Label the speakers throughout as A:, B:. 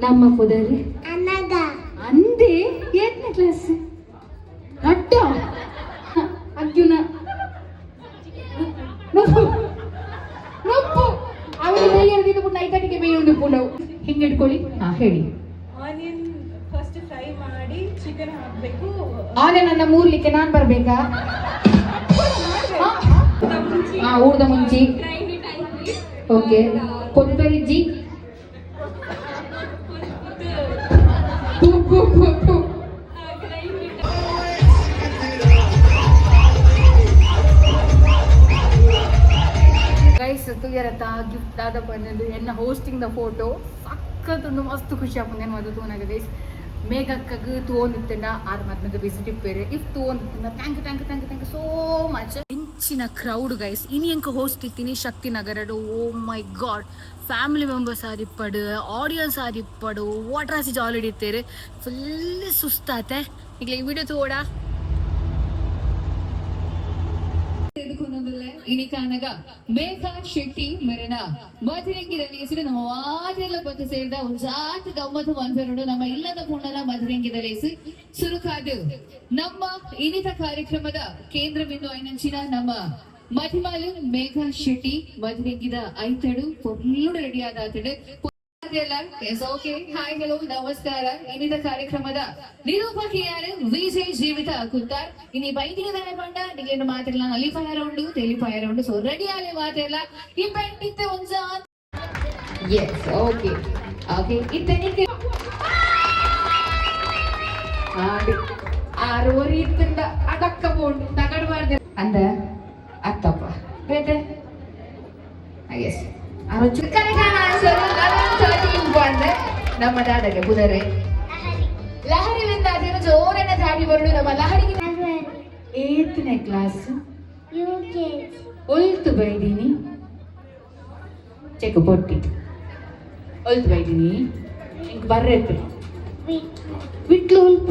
A: ನಮ್ಮ ಪುದರ್
B: ಅನಗ.
A: ಅಂದೆ, ಏತ್ನೇ ಕ್ಲಾಸ್? ನಟ್ಟ ಅರ್ಜುನ ನುಪ್ಪು ನುಪ್ಪು ಅವನು ಮೇಯರ್ದಿದ್ದು ಪುಣ್ಣ ಐತಟಿಗೆ ಮೇಯೊಂದು ಪುಂಡವು ಹಿಂಗೆ ಇಟ್ಕೊಳ್ಳಿ. ಹಾ, ಹೇಳಿ.
C: ಆನಿಯನ್ ಫಸ್ಟ್ ಫ್ರೈ ಮಾಡಿ ಚಿಕನ್ ಹಾಕಬೇಕು.
A: ಆನೆ ನನ್ನ ಮೂರ್ಲಿಕ್ಕೆ ನಾನ್ ಬರ್ಬೇಕಾ? ಹಾ, ಊರ್ದ ಮುಂಚಿ. ಓಕೆ, ಕೊತ್ತಂಬರಿ. ಪು, ಪು, ಪು, ಪು. ಗೈಸ್, ತೂಯರತ್ತ ಗಿಫ್ಟ್ ಆದ ಬಂದದ್ದು ಎನ್ನ ಹೋಸ್ಟಿಂಗ್ the photo. ಸಖತ್ ಮಸ್ತ್ ಖುಷಿ ಆಪುಂಡು ಮದು ತೂನಾಗ. ಗೈಸ್, ಮೇಘಕ್ಕಗ್ ತೂವೊಂದಿತ್ತಂಡ ಆರ್ ಮದ್ಮದ ವಿಸಿಟ್ ಇಪ್ಪೇರು. If ತೂವೊಂದಿತ್ತಂಡ, thank you, thank you, thank you, thank you so much. ಇಂಚಿನ ಕ್ರೌಡ್ ಗೈಸ್. ಇನಿ ಎಂಕ ಹೋಸ್ಟ್ ಇತ್ತೀನಿ ಶಕ್ತಿ ನಗರಡು. ಓ ಮೈ ಗಾಡ್, ಫ್ಯಾಮಿಲಿ ಮೆಂಬರ್ಸ್ ಆದಿಪ್ಪಡು, ಆಡಿಯನ್ಸ್ ಆದಿಪ್ಪಡು, ವಾಟರಾಸಿ ಜಾಲಿ ಇತ್ತೇರು. ಫುಲ್ ಸುಸ್ತಾತೆ. ಈಗ ಈ ವಿಡಿಯೋ ತೋಡ
D: ಇನಿ ಕಾನಗ ಮೇಘಾ ಶೆಟ್ಟಿ ಮೆರೆನ ಮಧುರಂಗಿದಲ್ಲಿ ಹೆಸರು. ನಮ್ಮ ವಾದೆಲ್ಲ ಬತ್ತು ಸೇರಿದ ಒಂಜಾತ್ ಗಮ್ಮತ್ತು ಮನ್ಸರುಂಡು. ನಮ್ಮ ಇಲ್ಲದ ಪುಂಡಲ ಮಧುರಂಗಿದ ಲೇಸು ಸುರುಕಾದು ನಮ್ಮ ಇನಿತ ಕಾರ್ಯಕ್ರಮದ ಕೇಂದ್ರ ಬಿಂದು ಐನಂಚಿನ ನಮ್ಮ ಮಧಿಮಾಲು ಮೇಘಾ ಶೆಟ್ಟಿ ಮಧುರಂಗಿದ ಐತಡು ಪೊರ್ಲುಡು ರೆಡಿ ಆದ ಆತಡು. ಎಸ್, ಓಕೆ, ಹಾಯ್, ಹಲೋ, ನಮಸ್ಕಾರ. ಇನ್ನಿತ ಕಾರ್ಯಕ್ರಮದ ನಿರೂಪಕಿಯಾರು ವಿಜಯ್ ಜೀವಿತ ಕುತ್ತಾರ್. ಇನಿ ಬೈದಿಗೆ ಪಂಡ ನಿಗೇನು ಮಾತಿಲ್ಲ, ನಲಿಫಾಯರ ಉಂಡು, ತೆಲಿಫಾಯರ ಉಂಡು. ಸೊ ರೆಡಿ ಆಲೆ ಮಾತೆಲ್ಲ ಈ ಬೆಂಟಿತ್ತೆ ಒಂಜ.
A: ಎಸ್, ಓಕೆ ಓಕೆ, ಇತ್ತನಿಗೆ ಆರು ಇತ್ತಂಡ ಅಡಕ್ಕ ಬೋಂಡು ತಗಡಬಾರ್ದು ಅಂದ ಅತ್ತಪ್ಪ ಬೇತೆ. ಎಸ್, 11:31. ನಮ್ಮ ದಾದಾಗೆ ಪುದರೆ ಲಹರಿ ಅದೇನು ಜೋರನ್ನ ದಾಡಿ ಬರಡು ನಮ್ಮ ಲಹರಿಗೆ. ಏತನೇ ಕ್ಲಾಸ್?
B: ಯುಕೆಜಿ.
A: ಒಲ್ತು ಬೈದೀನಿ? ಚೆಕ್ ಪೊಟ್ಟಿ ಒಲ್ತು ಬೈದೀನಿ? ಇಂಕ್ ಬರ್ರೆತ್ತು ವಿಟ್ಲು. ಉಲ್ಪ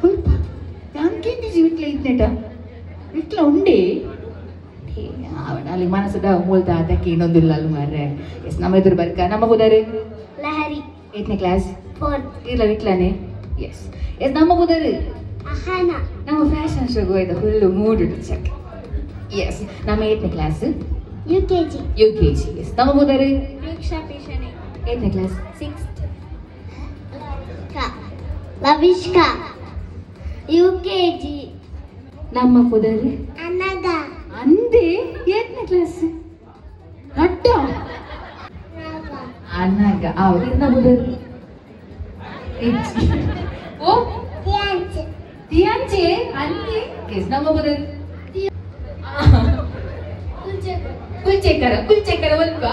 A: ಉಲ್ಪ ಯಾಂಕೇಂದಿಜಿ ವಿಟ್ಲ ಇದ್ನೇಟ ವಿಟ್ಲ ಉಂಡೆ ಅಲ್ಲಿ ಮನಸ್ಸದ ಮೂಲ್ತ ಅದಕ್ಕೆ ಇನ್ನೊಂದಿಲ್ಲ ಅಲ್ಲ ಮಾರ್ರೆ. ಎಸ್, ನಮ್ಮ ಎದುರು ಬರ್ಕ. ನಮ್ಮ ಬುದಾರೆ?
B: ಲಹರಿ.
A: ಏಟ್ನೇ ಕ್ಲಾಸ್?
B: ಫೋರ್ತ್.
A: ಇಲ್ಲ, ವಿಟ್ಲಾನೆ. ಎಸ್ ಎಸ್, ನಮ್ಮ ಬುದಾರು?
B: ಅಹನ.
A: ನಮ್ಮ ಫ್ಯಾಷನ್ ಶೋಗೆ ಹೋಯ್ದ ಫುಲ್ಲು ಮೂಡ್ ಚೆಕ್. ಎಸ್, ನಮ್ಮ ಏಟ್ನೇ ಕ್ಲಾಸ್?
B: ಯುಕೆಜಿ.
A: ಯುಕೆಜಿ. ಎಸ್, ನಮ್ಮ ಬುದಾರು?
B: ದೀಕ್ಷಾ ಪೇಶನೆ.
A: ಏಟ್ನೇ ಕ್ಲಾಸ್?
B: ಸಿಕ್ಸ್ತ್. ಲವಿಷ್ಕಾ, ಯುಕೆಜಿ.
A: ನಮ್ಮ ಪುದರ್?
B: ಅನಗ.
A: ಅಂದೆ, ಏಟ್ನೇ ಕ್ಲಾಸ್? ನಟ್ಟ ಅನಗ. ಇರ್ನ ಪುದರ್? ಓ ತಿಯಾಂಚೆ ಅಂದೆ. ಎಸ್, ನಮ್ಮ ಪುದರ್? ಕುಲ್ಚೇಕರ. ಕುಲ್ಚೇಕರ ಒಲ್ಪ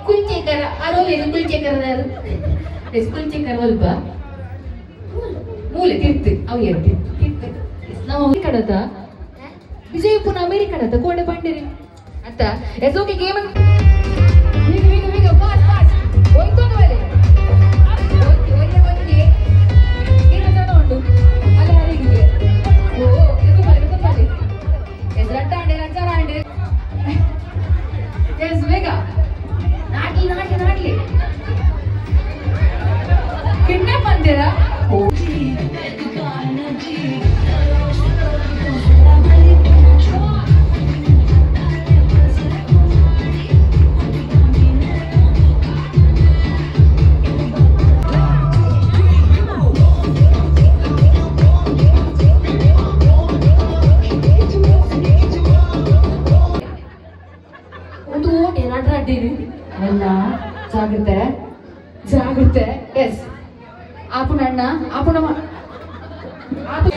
A: ಕುಲ್ಚೇಕರ ಅರೋಲೇನು ಕುಲ್ಚೇಕರದಾರು. ಎಸ್, ಕುಲ್ಚೇಕರ ಒಲ್ಪ ಮೂಲೆ ತಿರ್ತು ಅವು ಎರಡು ತಿರ್ತು ತಿರ್ತು. ಎಸ್, ನಮ್ಮ ಕಡತ ವಿಜಯಪುರ ಅಮೆರಿಕಡತ ಕೋಡೆ ಬಂಡಿರಿ ಅತ್ತ. ಎಸ್, ಓಕೆ, ಗೇಮ್ ಬೇಗ ಬೇಗ ಬೇಗ, ಫಾಸ್ಟ್ ಫಾಸ್ಟ್. ಹೋಯ್ತು ಮೇಲೆ ಒಂಜಿ ಒಂಜಿ ಏನು ಜನ ಉಂಟು ಅಲ್ಲ ಯಾರಿಗೆ? ಓ, ಇದು ಬಲಿ, ಇದು ಬಲಿ. ಎಸ್, ರಟ್ಟಾಂಡೆ ರಂಜಾರಾಂಡೆ. ಎಸ್, ಬೇಗ ನಾಟ್ಲಿ ನಾಟ್ಲಿ ನಾಟ್ಲಿ. ಕಿಡ್ನಾಪ್ ಅಂತೀರಾ? ಒಂದು ಓಟೆ ನಡ್ರಾಡ್ಡೀನಿ ಅಲ್ಲ. ಜಾಗ್ರತೆ ಜಾಗ್ರತೆ. ಎಸ್, ಆಪುನಣ್ಣ ಆಪುನ ಆಪು.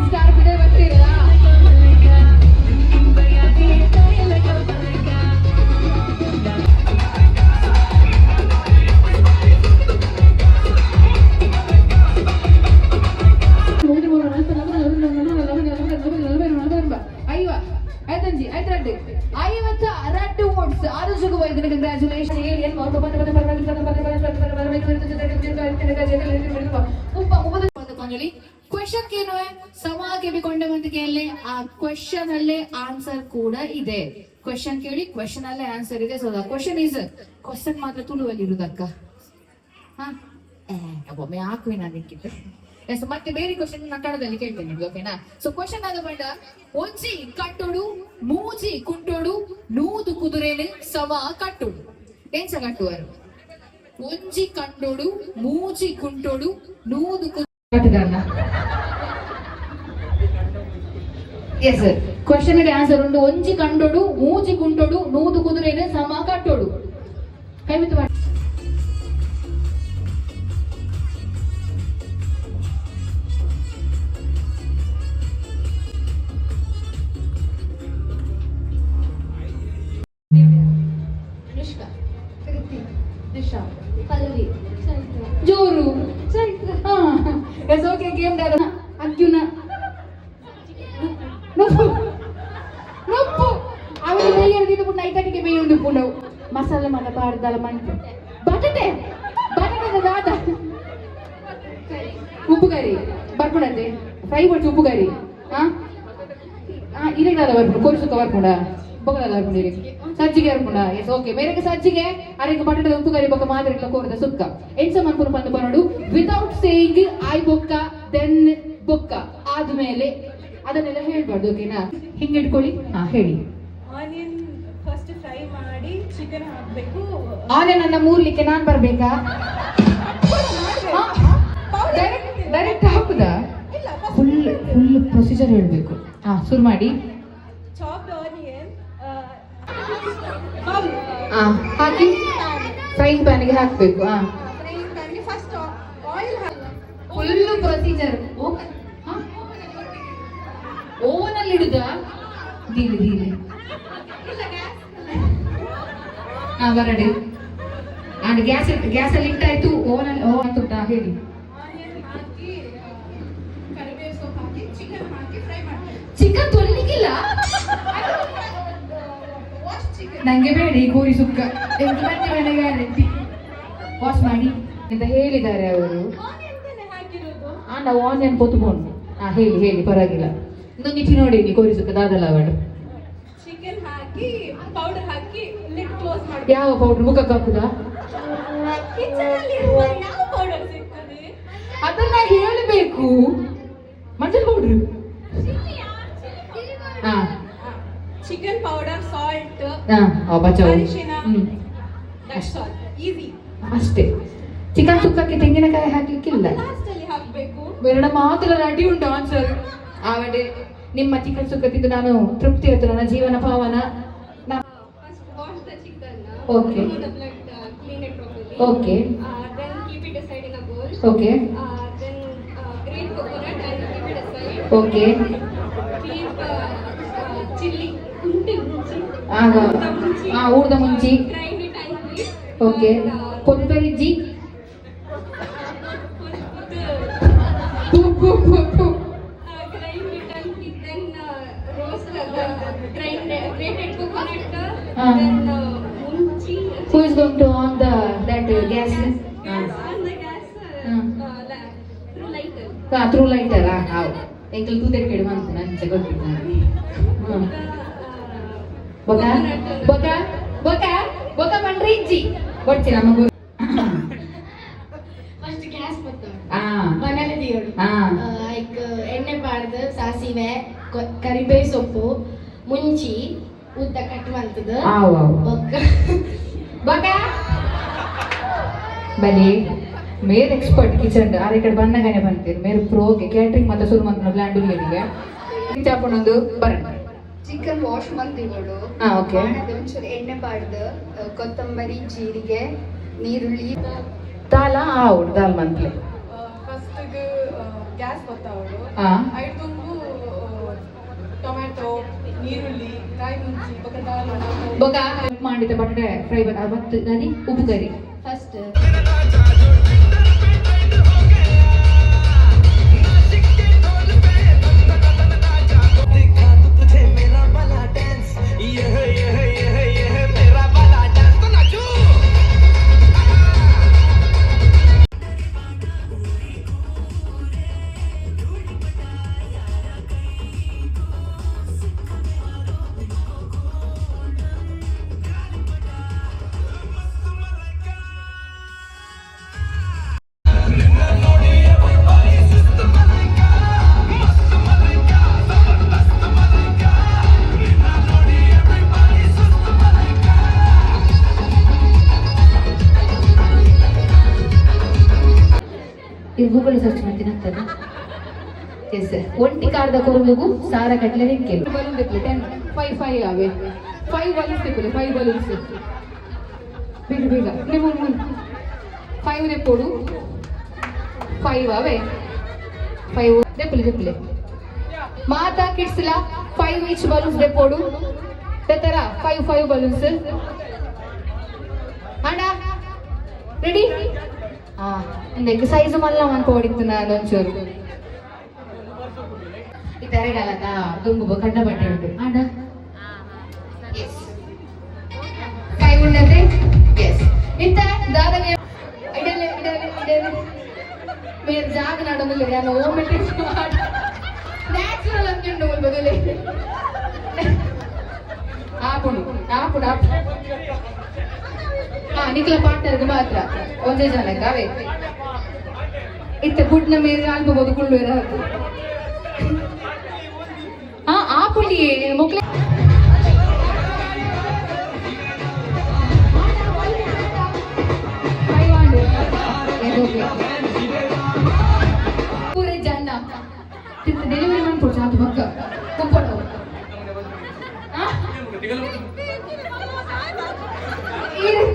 A: ಸ್ಟಾರ್ ಬಿಡೆ ಬರ್ತೀರಾ?
D: ಮುಪ್ಪ ಮುಪ್ಪದ ಕೊಂಜಲಿ ಕ್ವೆಶನ್ ಕೇನುವೆ ಸಮ ಕೆಬಿಕೊಂಡೆ ಅಂತ ಕೇಳಲೆ. ಆ ಕ್ವೆಶನ್ ಅಲ್ಲೇ ಆನ್ಸರ್ ಕೂಡ ಇದೆ. ಕ್ವೆಶನ್ ಕೇಳಿ, ಕ್ವೆಶನ್ ಅಲ್ಲೇ ಆನ್ಸರ್ ಇದೆ. ಸೊ ಕ್ವೆಶನ್ is, question ಮಾತ್ರ ತುಳುವಲ್ಲಿ ಇರುವುದಕ್ಕ. ಹಾ, ಒಮ್ಮೆ ಹಾಕುವೆ ನಾನು ನಿಕ್ಕಿದ್ದು. ಎಸ್, ಮತ್ತೆ ಬೇರೆ ಕ್ವಶನ್ ನಾನು ಕನ್ನಡದಲ್ಲಿ ಕೇಳ್ತೇನೆ ನಿಮ್ಗೆ, ಓಕೆನಾ? ಸೊ ಕ್ವಶನ್ ಆದ ಬಂಡ, ಒಂಜಿ ಕಟ್ಟೋಡು, ಮೂಜಿ ಕುಂಟೋಡು, 100 ಕುದುರೆನು ಸಮ ಕಟ್ಟೋಡು, ಎಂಚ ಕಟ್ಟುವರು? ಒಂಜಿ ಕಂಡೋಡು, ಮೂಜಿ ಕುಂಟೋಡು, 100
A: ಕಟ್ಟುಗಾರನ. ಎಸ್, ಕ್ವಶನ್ ಆನ್ಸರ್ ಉಂಟು. ಒಂಜಿ ಕಂಡೋಡು, ಮೂಜಿ ಕುಂಟೋಡು, 100 ಕುದುರೆನು ಸಮ ಕಟ್ಟೋಡು. ಕೈ ಮಿತ್ತು ಮಾಡಿ.
B: ಅನುಷ್ಕಾ.
A: ದಿಶಾ.
B: ಪಲ್ಲವಿ.
A: ಜೋರು. ಹಾ, ಎಸ್, ಓಕೆ. ಗೇಮ್ ಅರ್ಜುನ. ನುಪ್ಪು, ನುಪ್ಪು. ಅವನು ಬೇಯರ್ದಿದ್ದು ಪುಣ್ಣ ಐತಟಿಗೆ ಬೇಯುಂಡು ಪುಂಡವು. ಮಸಾಲೆ ಮಲ್ಲ ಪಾಡ್ದಲ್ಲ ಮಂತು. ಬಟಾಟೆ, ಬಟಾಟೆ ದಾದ? ಉಪ್ಪು ಕರಿ ಬರ್ಪುಂಡಂತೆ. ಫ್ರೈ ಪಡ್ಚು ಉಪ್ಪು ಕರಿ. ಹಾ ಹಾ, ಇರೆಗ್ ಬರ್ಪುಂಡು. ಕೋರಿ ಸುಕ್ಕ ಬರ್ಪುಂಡ? ಬೊಕದಾದ ಬರ್ಪುಂಡು? ಇರೆಗ್ ಸಜ್ಜಿಗೆ ಬರ್ಪುಂಡ? S, okay. ಮೇರೆಗೆ ಸಜ್ಜಿಗೆ, ಅರೆಗೆ ಬಟಾಟೆ ಉಪ್ಪು ಕರಿ, ಬೊಕ್ಕ ಮಾತ್ರ ಇಟ್ಲ ಕೋರದ ಸುಕ್ಕ. ಎಂಚ ಮನ್ಪುನು ಪಂದು ಬರೋಡು. ವಿತೌಟ್ ಸೇಯಿಂಗ್ I ಬೊಕ್ಕ, then ಬೊಕ್ಕ, ಆದ್ಮೇಲೆ ಅದನ್ನೆಲ್ಲ ಹೇಳ್ಬಾರ್ದು, ಓಕೆನಾ? ಹಿಂಗೆ ಇಟ್ಕೊಳ್ಳಿ. ಹಾ, ಹೇಳಿ.
C: ಆನಿಯನ್ ಫಸ್ಟ್ ಫ್ರೈ ಮಾಡಿ ಚಿಕನ್ ಹಾಕಬೇಕು.
A: ಆನಿಯನ್ ಅನ್ನ ಮೂರ್ಲಿಕ್ಕೆ ನಾನ್ ಬರ್ಬೇಕಾ? ಡೈರೆಕ್ಟ್ ಹಾಕುದಾ?
C: ಇಲ್ಲ.
A: ಫುಲ್ ಫುಲ್ ಪ್ರೊಸೀಜರ್ ಹೇಳ್ಬೇಕು. ಹಾ, ಶುರು ಮಾಡಿ.
C: Chopped onion.
A: ಹಾ, ಹಾಕಿ. ಫ್ರೈಯಿಂಗ್ ಪ್ಯಾನ್ಗೆ ಹಾಕ್ಬೇಕು. ಹಾ.
C: ಫ್ರೈಯಿಂಗ್ ಪ್ಯಾನ್ಗೆ first oil.
A: Full procedure. Oven ಅಲ್ಲಿ ಇಡುದಾ? ದೀಲಿ ದೀಲಿ. ಹಾ, ಬರಡಿ. ಅಂಡ್ ಗ್ಯಾಸ್ ಗ್ಯಾಸ್ ಅಲ್ಲಿ ಇಟ್ಟಾಯ್ತು. ಓವನ್ ಅಲ್ಲಿ, ಓವನ್ ತುಟ್ಟ. ಹೇಳಿ.
C: ಆನಿಯನ್ ಹಾಕಿ, ಕರಿಬೇವು ಸೊಪ್ಪು ಹಾಕಿ, ಚಿಕನ್ ಹಾಕಿ ಫ್ರೈ ಮಾಡಬೇಕು.
A: ಚಿಕನ್ ತೊಳಿಲಿಕ್ಕಿಲ್ಲ.
C: Wash chicken.
A: ನಂಗೆ ಬೇಡ ಈ ಕೋರಿ ಸುಕ್ಕ. ಗ್ಯಾರಂಟಿ. ವಾಶ್ ಮಾಡಿ ಅಂತ ಹೇಳಿದ್ದಾರೆ ಅವರು.
C: ಆನಿಯನ್ ತಾನೇ ಹಾಕಿರೋದು.
A: ಆ, ನಾವು ಆನಿಯನ್ ಪೊತ್ಕೊಂಡು. ಹಾ, ಹೇಳಿ ಹೇಳಿ, ಪರವಾಗಿಲ್ಲ. ಇನ್ನೊಂದು ನೋಡಿ, ನೀ ಕೋರಿ ಸುಕ್ಕ ದಾದಲ್ಲ ಅವಳು.
C: Chicken hockey, powder hockey, lid close ಮಾಡಿ.
A: ಯಾವ ಪೌಡರ್? ಮುಖಕ್ಕೆ ಹಾಕುದಾ?
C: ಕಿಚನ್ ಅಲ್ಲಿ ಇರುವ ಯಾವ ಪೌಡರ್ ಸಿಗ್ತದೆ?
A: ಅದನ್ನ ಹೇಳಬೇಕು. ಮಂಜಲ್ ಪೌಡರ್. ಹಾ.
C: ಚಿಕನ್ ಪೌಡರ್, ಸಾಲ್ಟ್,
A: ಹಾ, ಬಚಾವ್.
C: ಅರಿಶಿನ.
A: That's
C: all, easy.
A: ಅಷ್ಟೇ. ಚಿಕನ್ ಸುಕ್ಕಕ್ಕೆ ತೆಂಗಿನಕಾಯಿ ಹಾಕ್ಲಿಕ್ಕಿಲ್ಲ.
C: ಲಾಸ್ಟ್ ಅಲ್ಲಿ ಹಾಕಬೇಕು.
A: ಬೇಡ, ಮಾತ್ರ ರೆಡಿ ಉಂಟು ಆನ್ಸರ್. ಆಮೇಲೆ ನಿಮ್ಮ ಚಿಕನ್ ಸುಕ್ಕ ತಿಂದು ನಾನು ತೃಪ್ತಿ ಆಯ್ತು. ನನ್ನ ಜೀವನ ಪಾವನ.
C: First wash the chicken.
A: Okay.
C: Remove the blood, clean it properly.
A: Okay.
C: Then keep it aside in a bowl.
A: Okay.
C: Then grate coconut and keep it aside.
A: Okay.
C: Keep chili, ಕುಂಟಿ ಮುಂಚಿ.
A: ಆಗ
C: ಊರ್ದ ಮುಂಚಿ.
A: ಆ, ಊರ್ದ ಮುಂಚಿ.
C: Grind it and keep.
A: Okay.
C: And,
A: ಕೊತ್ತಂಬರಿ G.
C: put,
A: ಪು, ಪು, ಪು, ಪು.
C: Grind it and keep. Then roast the grind grated coconut.
A: Ah.
C: Then ಮುಂಚಿ.
A: Who is going to on the that gas?
C: Gas on the gas.
A: Ah.
C: Through lighter.
A: Ha, through lighter. ಹಾವು ಎಂಕಲ್ ತೂತೆಡ್ ಕೆಡು ಮಂತು ನಂಚೆ ಗೊತ್ತಿಲ್ಲ. ಹ್ಮ್. ಬೊಕ ಬೊಕ ಬೊಕ ಬೊಕ ಪಂಡ್ರೆ ಇಜ್ಜಿ ಬೊಡ್ಚಿ ನಮ್ಮ ಗುರು.
B: First gas ಬತ್ತೋಡು.
A: ಆ.
B: ಮನೇಲಿ ದಿಯೋಡು.
A: ಆ.
B: ಲೈಕ್ ಎಣ್ಣೆ ಪಾಡ್ದು ಸಾಸಿವೆ, ಕರಿಬೇವು ಸೊಪ್ಪು, ಮುಂಚಿ ಉದ್ದ ಕಟ್ ಮಂತದ.
A: ಆವ್ ಆವ್.
B: ಬೊಕ್ಕ
A: ಬೊಕ ಬಲಿ ಮೇರ್ ಎಕ್ಸ್ಪರ್ಟ್ ಕಿಚನ್. ಆರ್ ಈ ಕಡೆ ಬಂದಾಗನೆ ಬಂತೀರಿ. ಮೇರ್ ಪ್ರೋಗೆ ಕ್ಯಾಟ್ರಿಂಗ್ ಮತ್ತೆ ಶುರು ಮಂತ್ನ ಪ್ಲಾನ್ ಉಲ್ಲೇನಿಗೆ ಚಾಪಣೊಂದು ಬರಣ.
E: ಚಿಕನ್ ವಾಶ್ ಮಂದಿಗಳು.
A: ಹಾ, okay.
E: ಒಂಚೂರು ಎಣ್ಣೆ ಪಾಡ್ದು, ಕೊತ್ತಂಬರಿ, ಜೀರಿಗೆ, ನೀರುಳ್ಳಿ.
A: ದಾಲ ಆವು ದಾಲ್ ಮಂತ್ಲೆ.
C: ಫಸ್ಟ್ ಗ್ಯಾಸ್ ಬತ್ತಾವಳು.
A: ಆ.
C: ಐಟುಂಬು ಟೊಮ್ಯಾಟೊ, ನೀರುಳ್ಳಿ, ಕಾಯಿ ಮುಂಚಿ, ಬೊಕ ದಾಲ್.
A: ಬೊಕ ಮಾಡಿದ ಬಟಾಟೆ ಫ್ರೈ ಮತ್ತು ನದಿ ಉಪ್ಪು ಕರಿ.
B: ಫಸ್ಟ್
F: दिखा दूं तुझे मेरा वाला डांस, ये है मेरा वाला डांस, तो नाचो.
D: ಇದು ಗೂಗಲ್ ಸರ್ಚ್ ಮಾಡ್ತೀನಿ ಆಗ್ತದೆ. ಎಸ್, ಒಂಟಿ ಕಾರ್ದ ಕೊರುಂಗುಗು ಸಾರ ಕಟ್ಲೆ ನಿಂಕೆಲು. ಬಲೂನ್ ತೆಪ್ಪಲೆ, 10, 5, 5 ಅವೇ. 5 ಬಲೂನ್ಸ್ ತೆಪ್ಪಲೆ, 5 ಬಲೂನ್ಸ್. ಬೇಗ ಬೇಗ ನಿಮ್ಮ 5 ದೆಪ್ಪೋಡು. 5 ಅವೇ, 5 ದೆಪ್ಪಲೆ ದೆಪ್ಪಲೆ. ಮಾತಾ ಕಿಡ್ಸ್ಲ 5 ಈಚ್ ಬಲೂನ್ಸ್ ದೆಪ್ಪೋಡು. ತೆತ್ತರ 5 5 ಬಲೂನ್ಸ್. ಅಣ್ಣ ರೆಡಿ? ಹಾ, ಇಂದಕ್ಕೆ ಸೈಜ್ ಮಲ್ಲ ಮನ್ಕೋಡಿತ್ತು ನಾನು ಒಂಚೂರು. ಈ ತೆರೆಗಾಲದ ದುಂಬು ಕಂಡ ಬಟ್ಟೆ ಉಂಟು ಅಣ್ಣ. ಎಸ್, 5 ಉಂಡತೆ. ಎಸ್, ಇತ್ತ ದಾದಗೆ ಇಡಲೆ ಇಡಲೆ ಇಡಲೆ. ಬೇರೆ ಜಾಗ ನಾಡೊಂದಿಲ್ಲ. ನಾನು ಓಮೆಟ್ರಿ ನ್ಯಾಚುರಲ್ ಅಂತ ಉಂಟು ಬದಲೆ. ಆಪುಂಡು ಆಪುಂಡು ಆಪು. ಹಾ, ನಿಖಲ ಪಾರ್ಟ್ನರ್ಗೆ ಮಾತ್ರ ಒಂದೇ ಜನಕ್ಕೆ ಅವೇ. ಇತ್ತೆ ಪುಟ್ನ ಮೇಲೆ ಆಲ್ಬೋದು ಕುಳ್ಳು. ಹಾ, ಆಪುಂಡಿ ಮೊಕ್ಲೆ. ಪೂರೆ ಜನ ಡೆಲಿವರಿ ಮಾಡ್ಕೊಡು ಚಾತು ಪಕ್ಕ ಕುಪ್ಪಡು.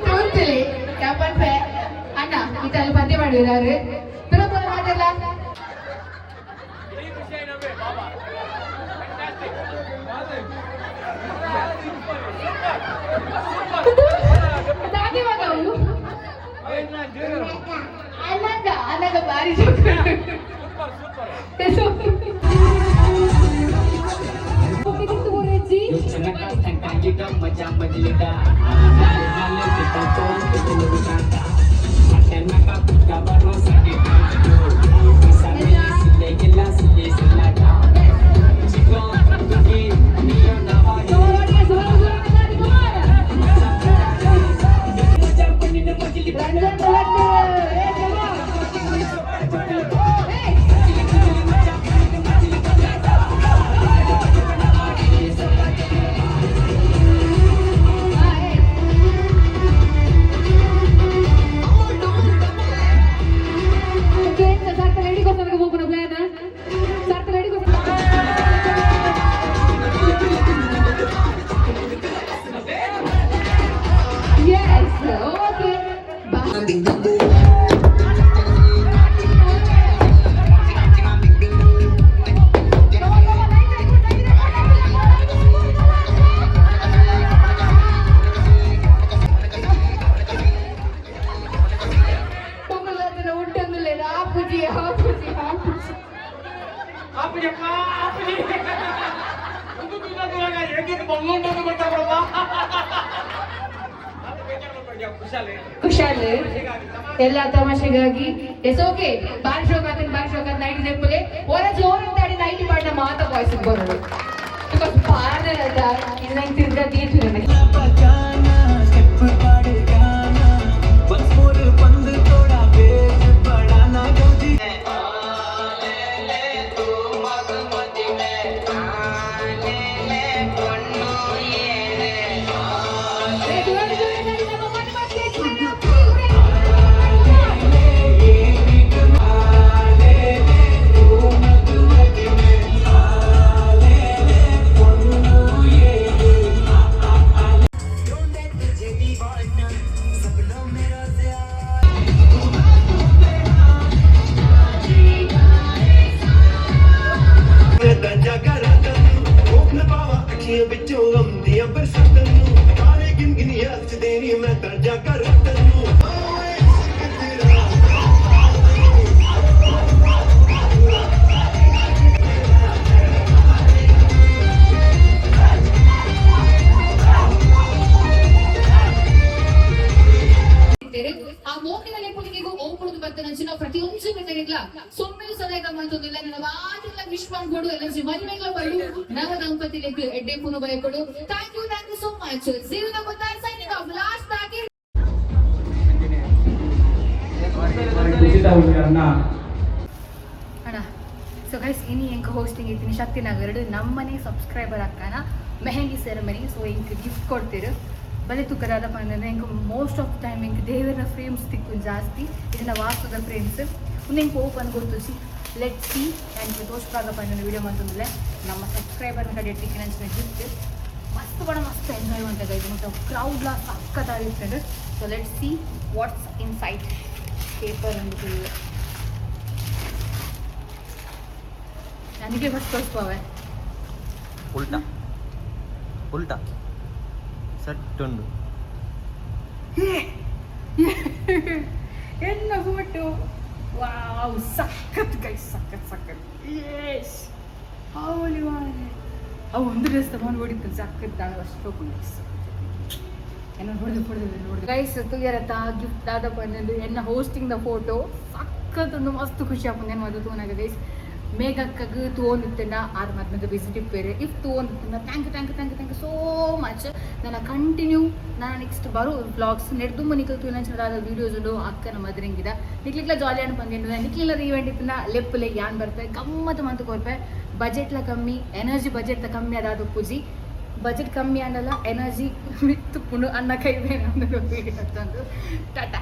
D: ತೋರ್ತಲೆ ಪನ್ಪೆ ಅಣ್ಣ ಇತ್ತಲ್ಲಿ ಪದ್ಯ ಮಾಡಿದಾರೆ ಪಿರ ಮಾತೆಲ್ಲ. ಧನ್ಯವಾದಗಳು. ಅನಗ ಅನಗ ಬಾರಿ. ಕುಶಾಲ್ ಎಲ್ಲ ತಮಾಷೆಗಾಗಿ. ಎಸ್, ಓಕೆ, ಬಾರಿ ಶೋಕ್ ಆತನ, ಬಾರಿ ಶೋಕ್ ಆತ. ನೈಟ್ ದೆಪ್ಪಲೆ ಒರ ಜೋರಂತಾಡಿ ನೈಟಿ ಪಾಡಿನ ಮಾತ ವಾಯ್ಸ್ ಬರೋದು. Because ಪಾಡದ ಇದು ನಂಗೆ ತಿರ್ಗಾ ತೀರ್ತು ನನಗೆ.
F: ਅੱਖੀਆਂ ਵਿੱਚੋਂ ਆਉਂਦੀਆਂ ਬਰਸਾਤਾਂ ਨੂੰ, ਤਾਰੇ ਗਿਣ ਗਿਣ ਯਾਦ ਚ ਦੇਣੀ, ਮੈਂ ਤਾਂ ਜਾ ਕਰਾਂ ਤੈਨੂੰ। ਓਏ ਇਸ਼ਕ ਤੇਰਾ।
D: ಆ ಮೋಕಿನ ಲೆಪ್ಪುಲಿಗೆಗೂ ಓಪುಡುದು ಬರ್ತನಂಚಿನ ಪ್ರತಿಯೊಂದು ಮೆತ್ತಗಿಗ್ಲ ಸೊಮ್ಮೆಲು ಸದಾಯ ಮಂತೊಂದಿಲ್ಲ. ನನ್ನ ಮಾತೆಲ್ಲ ವಿಶ್ ಮಾಡ್ಕೊಡು. ಎಲ್ಲ ಮದುವೆಗಳ ಬರಡು ನವ ದಂಪತಿಲೆಗ್ ಎಡ್ಡೆ ಪುನು ಬಯಕೊಡು. Thank you, thank you so much. ಜೀವನ ಗೊತ್ತಾಯ್ ಸೈನಿಂಗ್ ಆಫ್. ಲಾಸ್ಟ್ ಆಗಿ
A: ಅಣ್ಣ. ಸೊ ಗೈಸ್, ಇನಿ ಎಂಕ್ ಹೋಸ್ಟಿಂಗ್ ಇತ್ತೀನಿ ಶಕ್ತಿನಗರಡು ನಮ್ಮನೆ ಸಬ್ಸ್ಕ್ರೈಬರ್ ಅಕ್ಕನ ಮೆಹಂದಿ ಸೆರೆಮನಿ. ಸೊ ಎಂಕ್ ಗಿಫ್ಟ್ ಕೊಡ್ತೀರು. ಬಲೆ ತುಕ್ಕದಾದ ಪಂಡ ಎಂಕ್ ಮೋಸ್ಟ್ ಆಫ್ ಟೈಮ್ ಎಂಕ್ ದೇವರ ಫ್ರೇಮ್ಸ್ ತಿಕ್ಕು ಜಾಸ್ತಿ, ಇದನ್ನ ವಾಸ್ತುದ ಫ್ರೇಮ್ಸ್. ಉಂದೆಂಕ್ ಓಪನ್ ಗೊತ್ತುಜಿ. Let see. And ತೋಜ್ಪಾಗ ಪಂಡ ವಿಡಿಯೋ ಮಂತೊಂದುಲ್ಲೆ. ನಮ್ಮ ಸಬ್ಸ್ಕ್ರೈಬರ್ನ ಕಡೆ ತಿಕ್ಕಿನಂಚಿನ ಗಿಫ್ಟ್. ಮಸ್ತ್ ಬಡ ಮಸ್ತ್ ಎಂಜಾಯ್ ಮಂತ ಗೈಸ್. ಮತ್ತು ಕ್ರೌಡ್ಲ ಸಕ್ಕತ್ತಾಗಿರ್ತದೆ. So let see what's inside. Paper ಒಂದು ನನಗೆ ಫಸ್ಟ್ ತೋರಿಸ್ಪಾವೆ.
G: ಉಲ್ಟಾ ಉಲ್ಟಾ ಸೆಟ್ ಉಂಡು.
A: ಎನ್ನ ಫೋಟೋ! ವಾವ್, ಸಖತ್ ಗೈಸ್, ಸಖತ್ ಸಖತ್. ಯೇಸ್, ಅವಳಿ ಅವು ಒಂದು ಡ್ರೆಸ್ ತಗೊಂಡು ಹೊಡಿತು. ಸಖತ್ ದಾಳ ಅಷ್ಟು. ಏನೋ ಹೊಡೆದು ಹೊಡೆದು ನೋಡಿದೆ ಗೈಸ್. ತೂಯರತ್ತ ಗಿಫ್ಟ್ ದಾದ ಪಂದು ಎನ್ನ ಹೋಸ್ಟಿಂಗ್ the photo. ಸಖತ್ ಉಂಡು, ಮಸ್ತ್ ಖುಷಿ ಆಪುಂಡು ಏನು ಅದು ತೂನಾಗ ಗೈಸ್. ಮೇಘಕ್ಕಗ್ ತೂವೊಂದಿತ್ತಂಡ ಆರ್ ಮದ್ಮೆದ ವಿಸಿಟ್ ಇಪ್ಪೇರು. If ತೂವೊಂದಿತ್ತಂಡ, thank you, thank you, thank you, thank you so much. ನನ್ನ ಕಂಟಿನ್ಯೂ ನಾನು ನೆಕ್ಸ್ಟ್ ಬರೋ ವ್ಲಾಗ್ಸ್ ನೆಡ್ದುಂಬ ನಿಕಲ್ ತೂನಂಚಿನ ವೀಡಿಯೋಸ್ ಉಂಡು. ಅಕ್ಕನ ಮದ್ರಿಂಗಿದ ನಿಕ್ಲಿಕ್ಲ ಜಾಲಿ ಅನ್ಪಂದು ನಿಕ್ಲಿಲ್ಲ. ಈವೆಂಟ್ ಇತ್ತಿನ ಲೆಪ್ಪುಲೆ, ಯಾನ್ ಬರ್ತೆ, ಗಮ್ಮತ್ತು ಮಂತು ಕೊರ್ಪೆ. ಬಜೆಟ್ಲ ಕಮ್ಮಿ, ಎನರ್ಜಿ ಬಜೆಟ್ ಕಮ್ಮಿ ಅದಾದ ಪೂಜಿ. ಬಜೆಟ್ ಕಮ್ಮಿ ಆಂಡಲ ಎನರ್ಜಿ ಮಿತ್ತು ಪುಣು ಅನ್ನ ಕೈ ಬೇರೆ. ಟಾಟಾ.